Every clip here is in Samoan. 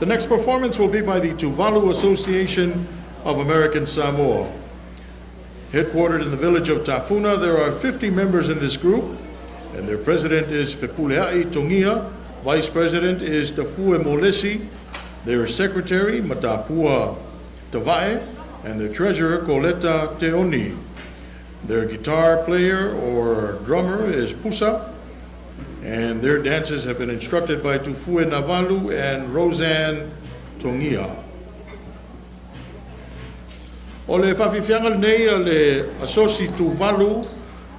The next performance will be by the Tuvalu Association of American Samoa. Headquartered in the village of Tafuna, there are 50 members in this group, and their president is Fepuleai Tongia, vice president is Tafue Molesi, their secretary, Matapua Tavae, and their treasurer, Coletta Teoni. Their guitar player or drummer is Pusa, and their dances have been instructed by Tufue Navalu and Roseanne Tongia. O le faafiafiaga lenei a le Asosi Tuvalu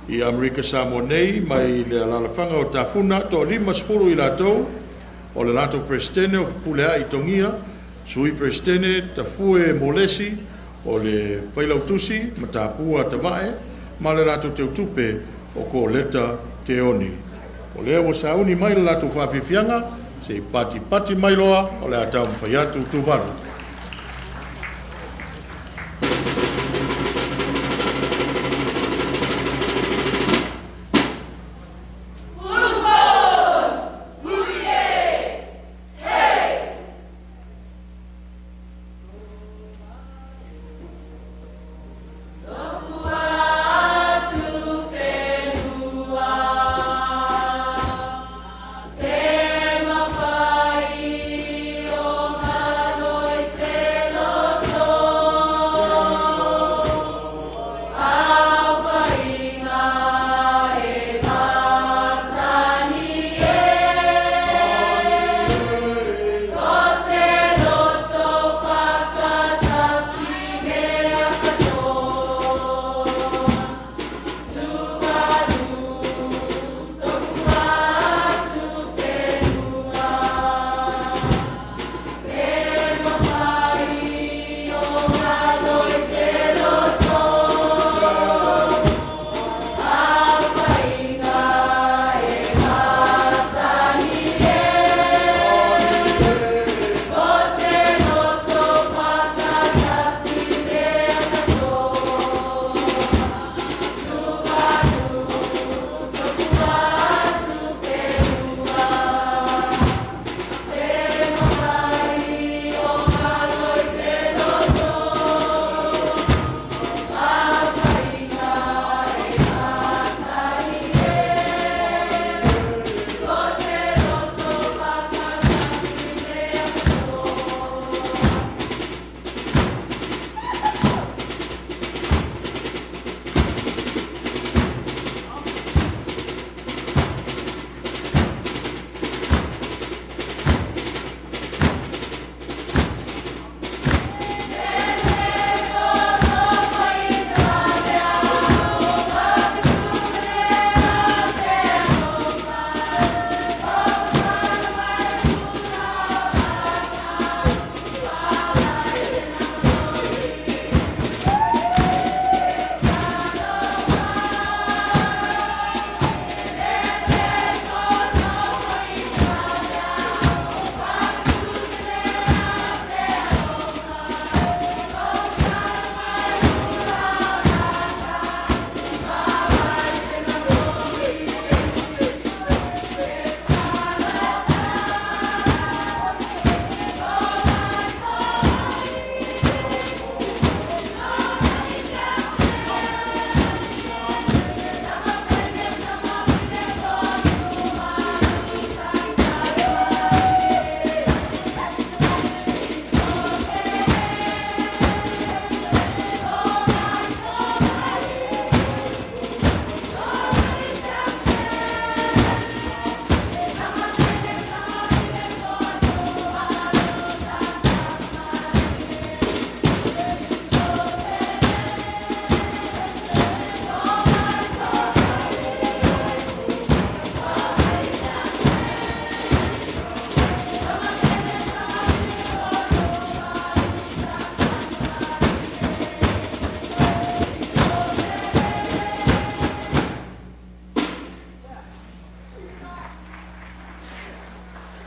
i Amerika Samoa nei mai le alalafaga o Tafuna, 50 i latou. O le latou Peresetene o Fepuleai Togia, Sui Peresetene Tafue Molesi, o le Failautusi Matapua Tavae, ma le latou Teutupe o Koleta Teoni. O lea ua sauni mai le latou faafiafiaga, se i patipati mai loa o le a taumafai atu Tuvalu.